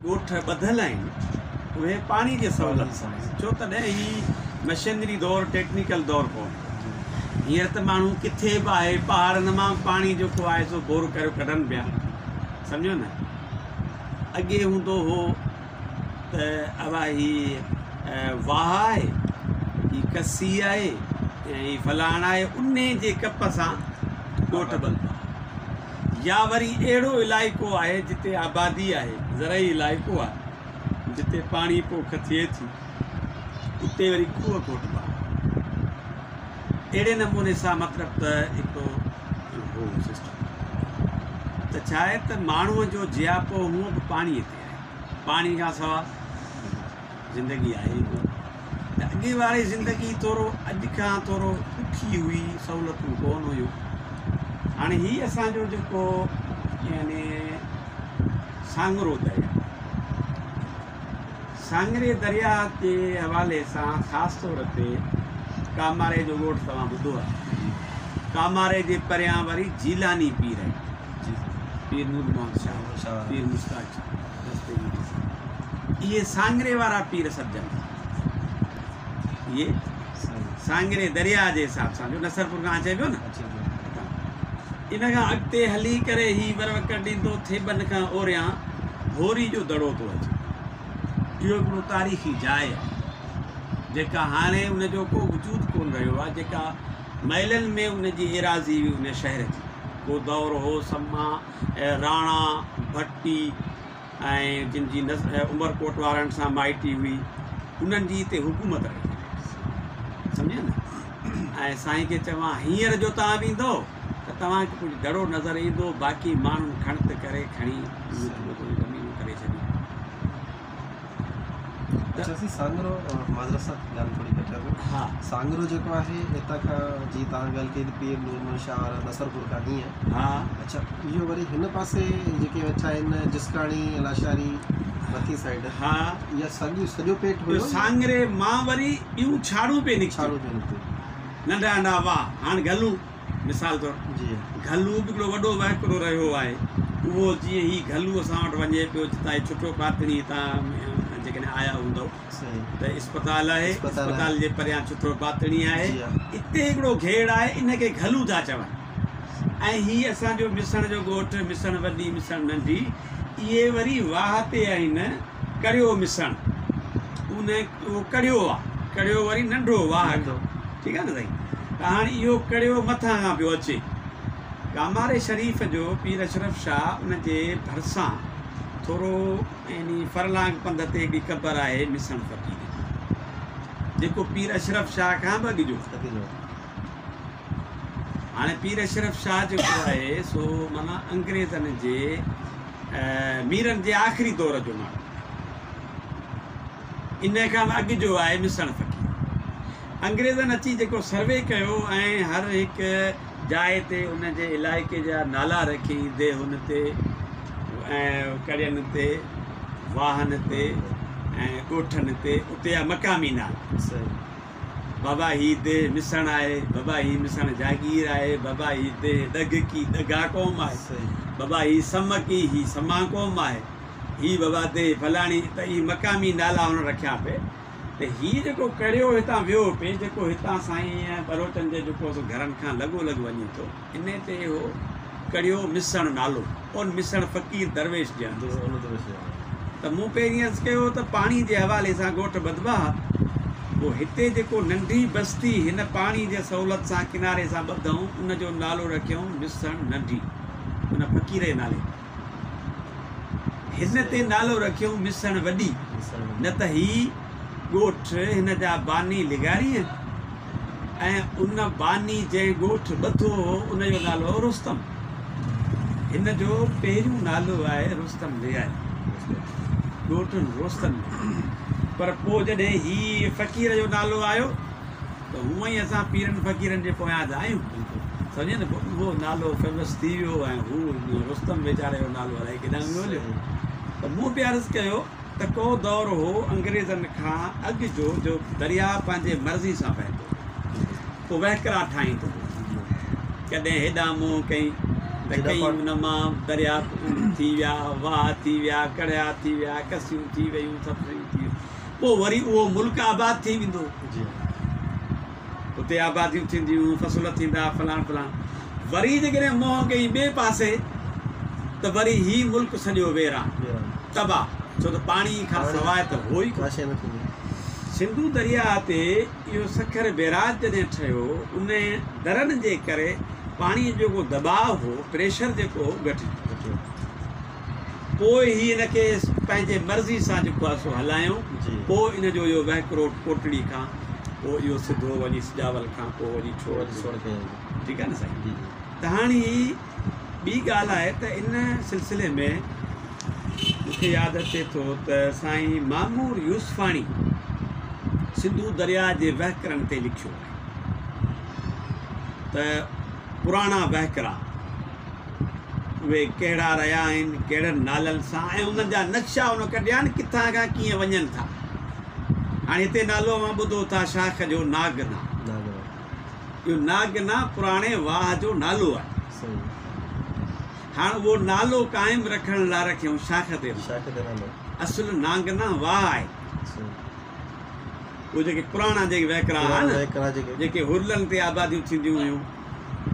ڳوٺ ٻڌل آهن اهي پاڻي جي سهولت سان آهن ڇو تڏهن هي مشينري دور ٽيڪنيڪل دور ڪونهي هينئر ته ماڻهو ڪٿي به آهي پهاڙن مان به پاڻي جيڪو آهي سو بور ڪريو ڪڍن پيا سمجهو نه اڳي هوندو هو ته ابا هي واهه آهي هي ڪسي آهي ۽ هي فلاڻ آهي انهي جي ڪپ سان ڳوٺ ٻڌبا. يا وري اهڙو علائقو آهي جتي آبادي آهي، زرعي علائقو آهي، جتي پاڻي پوک ٿئي ٿي، اتي وري کوهه کوٽبا. اهڙي نموني سان مطلب ته هڪڙو هو سسٽم ته ڇا آهي ته ماڻهوء جو جياپو هونء به پاڻيء تي آهي، پاڻي کان سوا زندگي آهي ئي ڪونه ته اڳي واري زندگي ٿورو اڄ کان ٿورو ڏکي هئي سهولتون ڪونه هيون هاڻي هي اسان جو جيڪو يعني سانگرو دريا سانگري دريا جي حوالي سان خاص طور تي ڪاماري جو ڳوٺ توهان ٻڌو آهي ڪاماري جي پريان وري جيلاني پير آهي پير نور محمد شاهه پير مشتاق شاهه رستي ۾ ڏسي اهي سانگري وارا پير سڏجن ٿا. اهي سانگري درياء جي حساب سان جو نصرپور کان اچي پيو نه ان کان اڳتي هلي ڪري هي ور وڪڙ ڏيندو ٿيٻن کان اوريان هوري جو دڙو ٿو اچي. اهو هڪڙو تاريخي جاء آهي جيڪا هاڻي ان جو ڪو وجود ڪونه رهيو آهي جيڪا مئلن ۾ ان جي ايراضي هئي ان شهر جي ڪو دور هو سما راڻا، ڀٽي ۽ جن جي عمرڪوٽ وارن سان مائٽي هئي، انهن جي هتي حڪومت رهي. سمجهيا نه؟ ۽ سائين کي چوان هينئر جو توهان ويندؤ ته توهان کي ڪجهه دڙو نظر ايندو، باقي ماڻهن کڻت ڪري کڻي زمينون ڪري ڇڏيون. اچا سائين سانگرو معذرت سان ڳالهه ٿوري ڪٽيان ٿو ها سانگرو جيڪو آهي هتان کان جي توهان ڳالهه ڪئي ته پير نور محمد شاهه وارا نصرپور کان هيئن ها اچا اهو وري هن پاسي جيڪي ويٺا آهن جسڪاڻي لاشاري مٿي سائيڊ ها اها ساڳيو سڄو پيٽ هيو سانگري مان وري ٻيون ڇاڙون پئي نڪتيون ڇاڙون پئي نڪتيون ننڍا ننڍا واهه هاڻ گهلو مثال طور جي گهلو به هڪڙو وڏو وهڪرو رهيو آهي اهو جيئن هي گهلو اسان وٽ وڃي پيو جتان هي ڇٽو پاتڻي هتان جيڪڏهن آيا هوندؤ ته اسپتال آهي اسپتال جي پريان ڇٽو پاتڻي آهي اتي هڪڙو گهيڙ آهي ان کي گهلو ٿا چون ۽ هي اسان جو مسڻ جو ڳوٺ مسڻ وڏي مسڻ ننڍي اهي وري واهه تي آهن ڪڙيو مسڻ ان اهو ڪڙيو آ ڪڙيو وري ننڍو واهه ٺيڪ آ نه سائين ته هاڻي اهو ڪڙيو مٿان کان پيو اچي. ڪاماري شريف جو پير اشرف شاهه ان جي ڀرسان ٿورو يعني فرلانگ پنڌ تي هڪڙي قبر آهي مسڻ فقير جي جيڪو پير اشرف شاهه کان به اڳ جو هاڻي پير اشرف شاهه جيڪو آهي سو معنيٰ انگريزن جي ميرن جي آخري دور جو ماڻهو انهيء کان به اڳ جو آهي مسڻ فقير. انگريزن اچي جيڪو سروي ڪيو ۽ هر هڪ جاء تي ان جي علائقي جا نالا رکي ديهن تي ۽ ڪڙين تي، واهن تي ۽ ڳوٺن تي اتي جا مقامي نالا. بابا هي ديهه مسڻ آهي، بابا هي مسڻ جاگير آهي، بابا هي ديهه ڏگهڪي ڏگها قوم آهي، بابا هي سمڪي هي سما قوم آهي. هي بابا ديهه فلاڻي ته اهي مقامي نالا هن رکيا پئي ته هي جيڪو ڪڙيو هتان ويو پئي جيڪو هتان سائين ٻروچن جي جيڪو سو گهرن کان لڳو لڳ وڃي ٿو انهي تي هو ڪڙيو مسڻ نالو ان مسڻ فقير درويش جي هنڌ ته مون پهرين عرض ڪيو ته پاڻي جي حوالي سان ڳوٺ ٻڌبا ها پوء هتي جيڪو ننڍي بستي هن پاڻي جي سهولت سان ڪناري سان ٻڌائون ان جو نالو رکيائون مسڻ ننڍي ان فقير جي نالي تي. هن تي نالو رکيائون مسڻ وڏي، نه ته هي ڳوٺ هن جا باني لغاري آهن ۽ ان باني جنهن ڳوٺ ٻڌو هو ان جو نالو هو رستم. هن جو پهريون نالو آهي رستم لغاري، ڳوٺ رستم لغاري. پر پوء جڏهن هي فقير جو نالو آيو ته هونئن ئي اسان پيرن فقيرن جي پويان ته آهيون سمجهين نه پوء اهو نالو فيمس ٿي ويو ۽ هو رستم ويچاري جو نالو الائي ڪيڏانهن ويو هليو ته مون به عرض ڪيو ته ڪو دور هو انگريزن کان اڳ جو جو درياء پنهنجي مرضي سان وهندو هو پوء وهڪرا ٺاهيندو هو ڪڏهن هيڏانهن منهن ڪئين ته ڪئين ان مان درياء ٿي ويا، واهه ٿي ويا، ڪڙيا ٿي ويا، ڪسيون ٿي ويون، سڀ شيون ٿي ويون. پوء وري اهو ملڪ آباد ٿي ويندو. اتي آباديون ٿينديون، فصل ٿيندا، فلاڻ فلاڻ. وري جيڪڏهن منهن ڪئي ٻئي پاسي ته وري هي ملڪ سڄو ويران، تباهه، ڇو ته پاڻي کان سواء ته هو ئي ڪونه. سنڌو درياهه تي اهو سکر بيراج جڏهن ٺهيو، ان درن جي ڪري پاڻي جو جيڪو دٻاء هو، پريشر جيڪو هو، گهٽجي ويو. پوء هي ان کي پنهنجي مرضي سان جيڪو آهي سو هلايائون. پوء ان جو اهو وهڪرو ڪوٽڙي کان پوء اهو سڌو وڃي سجاول کان پوء وڃي ڇوڙ ٿيو. ٺيڪ آهي نه سائين. ته هاڻي هي ٻي ڳالهه آهي ته ان سلسلي ۾ مون کي ياد اچي ٿو ته سائين معمور يوسفاڻي سنڌو درياء جي وهڪرن تي لکيو آهي ته پراڻا وهڪرا اهي ڪهڙا رهيا آهن، ڪهڙن نالن سان ۽ انهن جا نقشا هن ڪڍيا آهن، ڪٿان کان ڪيئن وڃن ٿا. هاڻي هتي نالو اوهان ٻڌو ٿا شاخ جو ناگنا. اهو ناگنا پراڻي واهه جو نالو آهي. هاڻ اهو نالو قائم رکڻ لاء رکيائون شاخ تي نالو. اصل نانگنا واهه آهي. اهي جيڪي پراڻا جيڪي وهڪرا هئا نه، جيڪي هرلن تي آباديون ٿينديون هيون،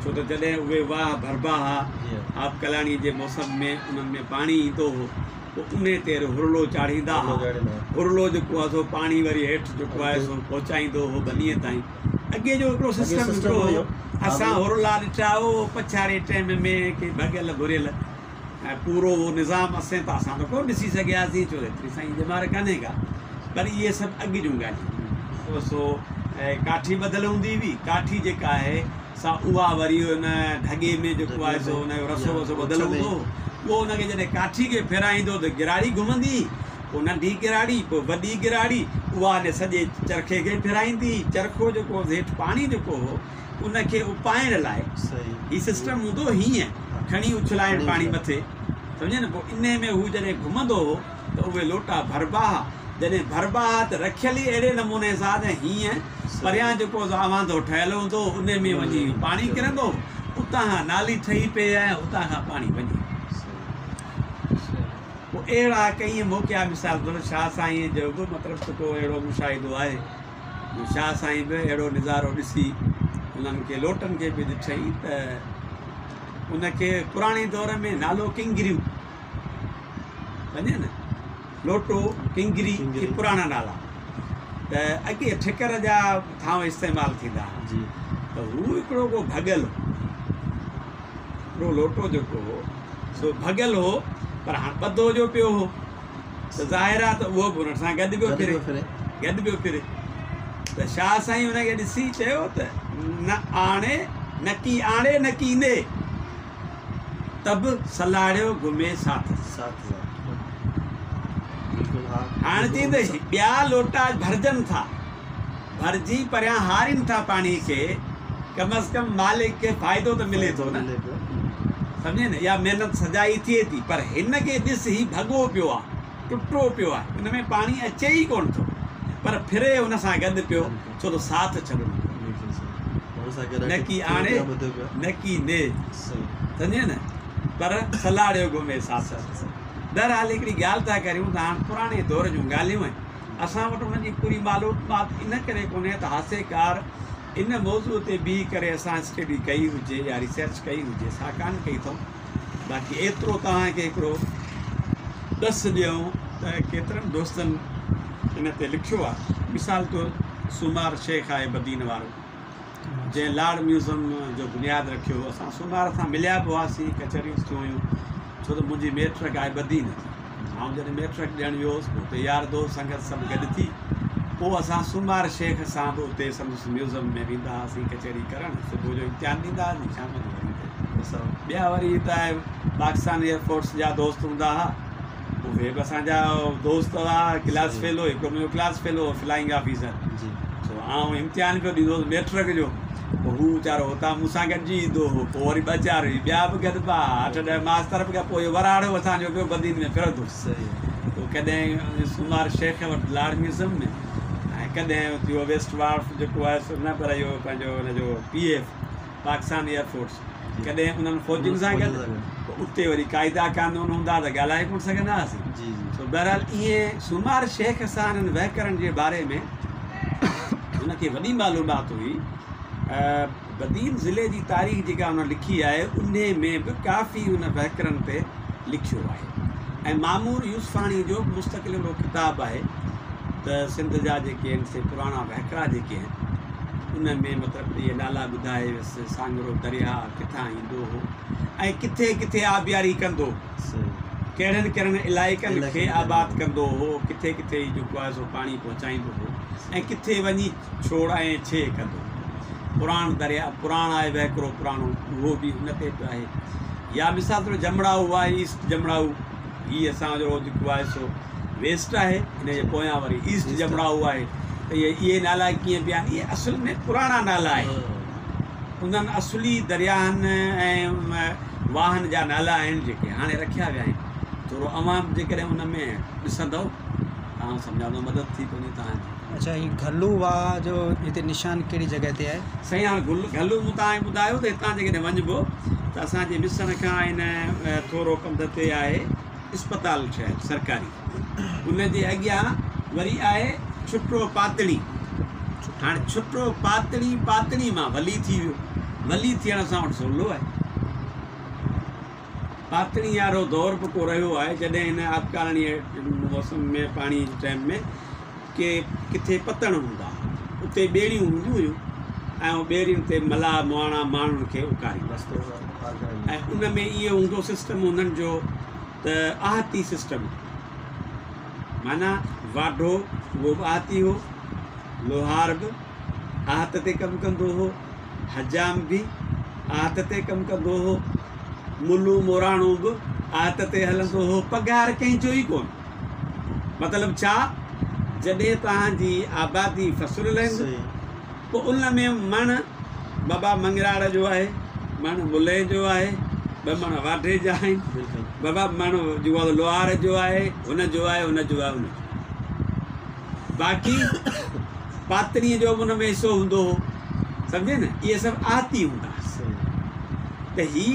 ڇو ته جڏهن اهي واهه ڀربا ها، آبڪلاڻي جي موسم ۾ انهن ۾ پاڻي ايندو هو، پوء انهي تي هرلو چاڙهيندا ها. هرلو جيڪو آهي سو پاڻي وري هيٺ جيڪو آهي سو پهچائيندو هو ٻنيء تائين. اڳي جو هڪڙو سسٽم هڪڙو هو. اسان هرلا ڏٺا هو پڇاڙي ٽيم ۾ ڪي ڀڳل ڀريل. ۽ پورو اهو نظام اسين ته اسان ته ڪونه ڏسي سگهياسين ڇو ته ايتري سائين ڄمار ڪانهي ڪا پر اهي سڀ اڳ جون ڳالهيون سو ڪاٺي ٻڌل هوندي هئي ڪاٺي جيڪا آهي سا اها وري ان ڍڳي ۾ جيڪو آهي سو ان جو رسو وسو ٻڌل هوندو هو اهو ان کي جڏهن ڪاٺي کي ڦيرائيندو ته گراڙي گهمندي پوء ننڍي گراڙي پوء وڏي گراڙي اها ان سڄي چرخي کي ڦيرائيندي چرخو جيڪو هيٺ پاڻي جيڪو هو ان کي اپائڻ لاء هي سسٽم هوندو هيئن کڻي اڇلائڻ پاڻي مٿي سمجهين نه پوء انهي ۾ هو جڏهن گهمندو هو ته اهي لوٽا ڀربا ها جڏهن ڀربا ها ته رکيل ئي اهڙي نموني سان ته هيئن پريان جيڪو آواندو ٺهيل هوندو هو انهي ۾ وڃي پاڻي ڪرندو هو اتان کان نالي ٺهي پئي ۽ اتان کان پاڻي وڃي پوء اهڙا ڪئين موقعا مثال طور شاهه سائين جو به مطلب ته ڪو اهڙو مشاهدو آهي جو شاهه سائين به اهڙو نظارو ڏسي انهن کي لوٽن کي به ڏٺائين ته ان کي پراڻي دور ۾ نالو ڪنگريون سمجهي نه لوٽو ڪنگري اهي پراڻا نالا ته اڳي ٺڪر جا ٿانو استعمال ٿيندا هئا جي ته هو هڪڙو ڪو ڀڳل هو هڪڙو لوٽو جيڪو هو سو ڀڳل هو پر هاڻ ٻڌو جو پيو هو ته ظاهر آ ته اهو به ان سان گڏ پيو ڦري گڏ پيو ڦري ته شاهه سائين ان کي ڏسي چيو ته نه آڻي نڪي آڻي نڪي ني ته به سلهاڙيو گهمي ساٿ ساٿ بلڪل ها هاڻ چئي ته ٻيا لوٽا ڀرجن ٿا ڀرجي پريان هارين ٿا پاڻي کي ڪم از ڪم مالڪ کي فائدو ته ملي ٿو نه سمجهين نه اها محنت سجائي ٿئي ٿي پر هن کي ڏس هي ڀڳو پيو آ ٽٽو پيو آ ان ۾ پاڻي اچي ئي ڪونه ٿو پر ڦري ان سان گڏ پيو ڇو ته ساٿ ڇڏڻو ڪونهي نڪي آڻي نڪي ني سمجهين نه پر سلهاڙيو گهمي ساٿ بهرحال هڪڙي ڳالهه ٿا ڪريون ته هاڻ پراڻي دور جون ڳالهيون آهن اسان وٽ انهن جي پوري معلومات ان ڪري ڪونهي ته هاسيڪار ان موضوع تي بيهي ڪري اسان اسٽڊي ڪئي هجي يا ريسرچ ڪئي هجي سا ڪانه ڪئي اٿئون باقي ايترو توهان کي هڪڙو ڏس ڏيون ته ڪيترن دوستن ان تي لکيو آهي مثال طور سومار شيخ آهي بدين وارو جنهن لاڙ ميوزم جو بنياد رکيو هو. اسان سومار سان مليا به هئاسين، ڪچهريون ٿيون هيون، ڇو ته منهنجي ميٽرڪ آهي بدين جي. آئون جڏهن ميٽرڪ ڏيڻ ويو هوس پوء اتي يار دوست سنگت سڀ گڏ ٿي. پوء اسان سومار شيخ سان به اتي سندس ميوزم ۾ ويندا هئاسين ڪچهري ڪرڻ. صبح جو امتحان ڏيندا هئاسين، شام جو وري اتي. ٻيا وري هتان پاڪستان ايئر فورس جا دوست هوندا هئا. اهي به اسان جا دوست هئا، ڪلاس فيلو هڪڙو منهنجو ڪلاس فيلو هو فلائنگ آفيسر سو آئون امتحان پيو ڏيندو هوس ميٽرڪ جو پوء هو ويچارو هتان مون سان گڏجي ايندو هو پوء وري ٻه چار ٻيا به گڏبا اٺ ڏهه ماستر به پوء اهو وراڙو اسان جو پيو بدين ۾ ڦرندو پوء ڪڏهن سومار شيخ وٽ لاڙ ميوزم ۾ ۽ ڪڏهن اهو ويسٽ وارف جيڪو آهي سو نه پر اهو پنهنجو هن جو P F Pakistan air force ڪڏهن انهن فوجين سان گڏ. پوء اتي وري قاعدا قانون هوندا ته ڳالهائي ڪونه سگهندا هئاسين. جي جي. سو بهرحال ائين سومار شيخ سان انهن وهڪرن جي باري ۾ هن کي وڏي معلومات هئي. بدين ضلعي جي تاريخ جيڪا هن لکي آهي انهي ۾ به ڪافي ان وهڪرن تي لکيو آهي ۽ معمور يوسفاڻي جو به مستقل هڪڙو ڪتاب آهي ته سنڌ جا جيڪي آهن سي پراڻا وهڪرا جيڪي آهن ان ۾ مطلب اهي نالا ٻڌائي ويس سانگهڙو درياهه ڪٿان ايندو هو ۽ ڪٿي ڪٿي آبياري ڪندو هو ڪهڙن ڪهڙن علائقن کي آباد ڪندو هو ڪٿي ڪٿي جيڪو آهي سو پاڻي پهچائيندو هو ۽ ڪٿي وڃي ڇوڙ ۽ ڇيهه ڪندو. پراڻ درياء، پراڻ آهي وهڪرو پراڻو، اهو به ان تي به آهي. يا مثال طور جمڙائو آهي، ايسٽ جمڙائو، هي اسان جو جيڪو آهي سو ويسٽ آهي، ان جي پويان وري ايسٽ جمڙائو آهي ته اهي اهي نالا ڪيئن پيا آهن، اهي اصل ۾ پراڻا نالا آهن. انهن اصلي درياهن ۽ واهن جا نالا آهن جيڪي هاڻي رکيا ويا آهن. ٿورو اوهان به جيڪڏهن ان ۾ ڏسندؤ ته آئون سمجهان ٿو مدد ٿي پوندي توهان جي. اڇا هي گهلو واهه جو هتي نشان ڪهڙي جڳهه تي آهي؟ سائين هاڻ گهلو مون توهان کي ٻڌايو ته هتان جيڪڏهن وڃبو ته اسان جي مسڻ کان ان ٿورو پنڌ تي آهي اسپتال ٺهيل سرڪاري ان جي اڳيان وري آهي ڇٽو پاتڻي هاڻ ڇٽو پاتڻي پاتڻي مان ولي ٿي ويو ولي ٿيڻ اسان وٽ سولو آهي. پاتڻي وارو دور به ڪو رهيو آهي جڏهن هن آبڪلاڻي موسم ۾ پاڻي جي ٽائيم ۾ ڪي ڪٿي پتڻ هوندا هئا اتي ٻيڙيون هونديون هيون ۽ ٻيڙين تي ملاح مهاڻا ماڻهن کي اڪاريندا ۽ ان ۾ اهو هوندو سسٽم هنن جو ته آهتي سسٽم معنيٰ واڍو اهو به آهتي هو لوهار به آهت تي ڪم ڪندو هو حجام به آهت تي ڪم ڪندو هو، ملو موراڻو به آهت تي هلندو هو، پگهار ڪنهن جو ئي ڪونه. مطلب ڇا؟ جڏهن توهان جي آبادي فصل لهندو، پوء ان ۾ مڻ بابا مڱراڙ جو آهي، مڻ ملي جو آهي، ٻه مڻ واڍي جا آهن، بابا مڻ جيڪو لوهار جو آهي، هن جو آهي، هن جو آهي، هن جو آهي. باقي پاتڻيء جو به ان ۾ حصو هوندو هو. سمجهين نه؟ اهي سڀ آهتي هوندا ها. ته هي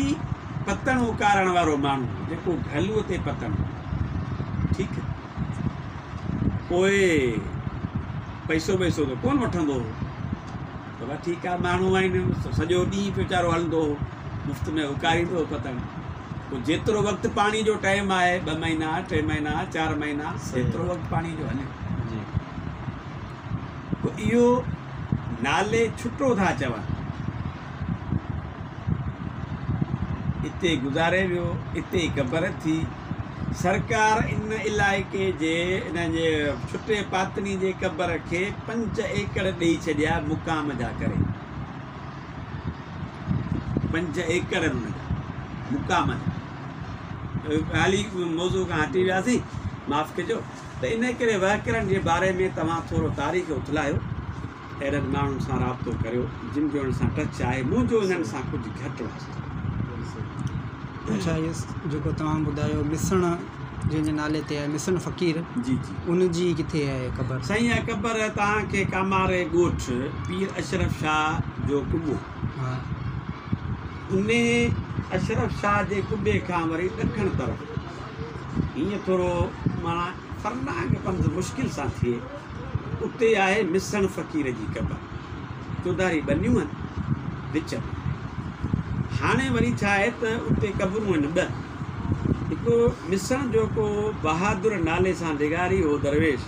پتڻ اڪارڻ وارو ماڻهو هو، جيڪو گهلوء تي پتڻ هوندو هو. ٺيڪ. پوء پئسو ٻئسو ته ڪونه وٺندو هو. بابا ٺيڪ آ، ماڻهو آهن، سڄو ڏينهن پيو ويچارو هلندو هو، مفت ۾ اڪاريندو هو پتڻ. پوء جيترو وقت پاڻي جو ٽائيم آهي، ٻه مهينا، ٽي مهينا، چار مهينا، ايترو وقت پاڻي جو هليو. پوء اهو نالي ڇٽو ٿا چون. اتي گذاري ويو، اتي ئي قبر ٿي. سرڪار ان علائقي جي ان جي ڇٽي پاتڻي جي قبر کي پنج ايڪڙ ڏيئي ڇڏيا مقام جا ڪري. پنج ايڪڙ ان جا مقام جا. هالي موضوع کان هٽي وياسين، معاف ڪجو. ته انهي ڪري وهڪرن جي باري ۾ توهان ٿورو تاريخ اٿلايو، اهڙن ماڻهن سان رابطو ڪريو جن جو انهن سان ٽچ آهي، منهنجو انهن سان ڪجهه گهٽ واسطو آهي. اڇا اهو جيڪو توهان ٻڌايو مسڻ جنهن جي نالي تي آهي مسڻ فقير جي جي. ان جي ڪٿي آهي قبر؟ سائين اها قبر توهان کي ڪاماري ڳوٺ پير اشرف شاهه جو قبو ها. انهي اشرف شاهه جي قبي کان وري ڏکڻ طرف هيئن ٿورو معنيٰ فرلانگ پنڌ مشڪل سان ٿئي، اتي آهي مسڻ فقير جي قبر. چوڌاري ٻنيون آهن، وچ ۾ آهي. هاڻي وري ڇا آهي ته اتي قبرون آهن ٻه. هڪ مسڻ جو ڪو بهادر نالي سان لغاري هو درويش،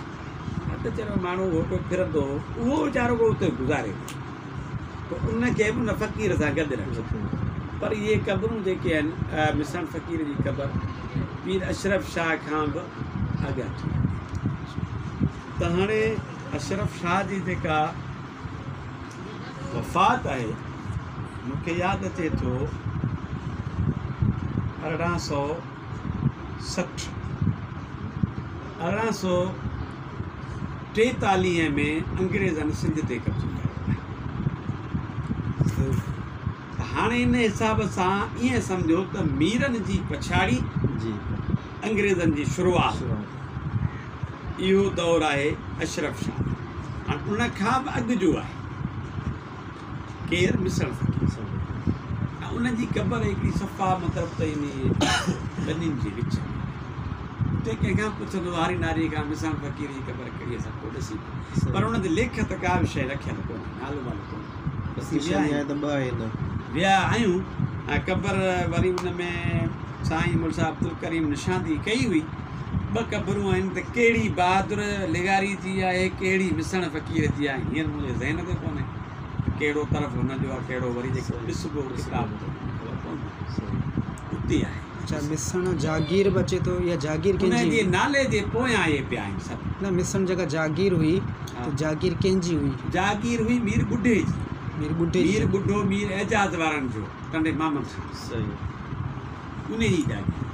اڌ چريو ماڻهو هو، پيو ڦرندو هو، اهو ويچارو ڪو اتي گذاري ويو. پوء ان کي به ان فقير سان گڏ رکيو. پر اهي قبرون جيڪي آهن، مسڻ فقير جي قبر پير اشرف شاهه کان به آڳاٽي آهي. ته هاڻي اشرف شاهه جي جيڪا وفات آهي، مون کي ياد اچي ٿو 1860، 1843 ۾ انگريزن سنڌ تي قبضو ڪيو آهي. ته هاڻي ان حساب سان ائين سمجهو ته ميرن جي پڇاڙي جي انگريزن جي شروعات اهو دور آهي اشرف شاهه جو. هاڻي ان کان به اڳ جو آهي ڪير؟ مسڻ فقير. ۽ ان جي قبر هڪڙي صفا مطلب ته انهي ٻنين جي وچ ۾ اتي ڪنهن کان پڇندو هاري ناري کان مسڻ فقير جي قبر ڪهڙي آهي سڀ ڪو ڏسي پيو پر ان تي ليکت ڪا به شيء رکيل ڪونهي نالو والو ڪونهي بس ويا آهيون ته ٻه آهن ويا آهيون ۽ قبر وري ان ۾ سائين مولوي صاحب عبدالڪريم نشاندهي ڪئي هئي ٻه قبرون آهن ته ڪهڙي بهادر لغاري جي آهي ڪهڙي مسڻ فقير جي آهي هينئر منهنجي ذهن تي ڪونهي ته ڪهڙو طرف هن جو آهي ڪهڙو وري جيڪو ڏسبو ڪتاب ته خبر پوندي اتي آهي. اڇا مسڻ جاگير به اچي ٿو اها جاگير ان ڪنهن جي جي هئي؟ نالي جي پويان اهي پيا آهن سڀ. نه مسڻ جيڪا جاگير هئي ته جاگير ڪنهن جي هئي؟ جاگير هئي مير ٻڍي جي. مير ٻڍي جي مير ٻڍو مير اعجاز وارن جو ٽنڊي محمد خان. صحيح. انهي جي جاگير.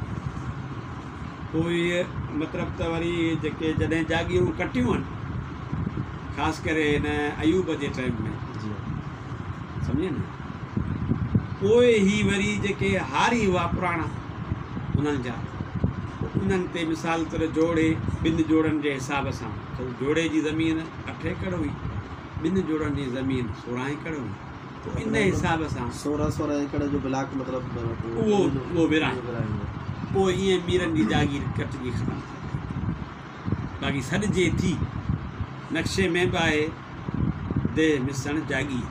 پوء مطلب ته وري جيڪي جڏهن جاگيرون ڪٽيون آهن خاص ڪري هن ايوب جي ٽائيم ۾ سمجهين نه پوء هي وري جيڪي هاري هئا پراڻا انهن جا انهن تي مثال طور جوڙي ٻن جوڙن جي حساب سان جوڙي جي زمين اٺ ايڪڙ هئي ٻن جوڙن جي زمين 16 ايڪڙ هئي پوء ان حساب سان 16 16 ايڪڙ جو بلاڪ مطلب اهو اهو ورهايو پوء ائين ميرن جي جاگير ڪٽجي ختم ٿي وئي. باقي سڏجي ٿي نقشي ۾ به آهي ديهه مسڻ جاگير.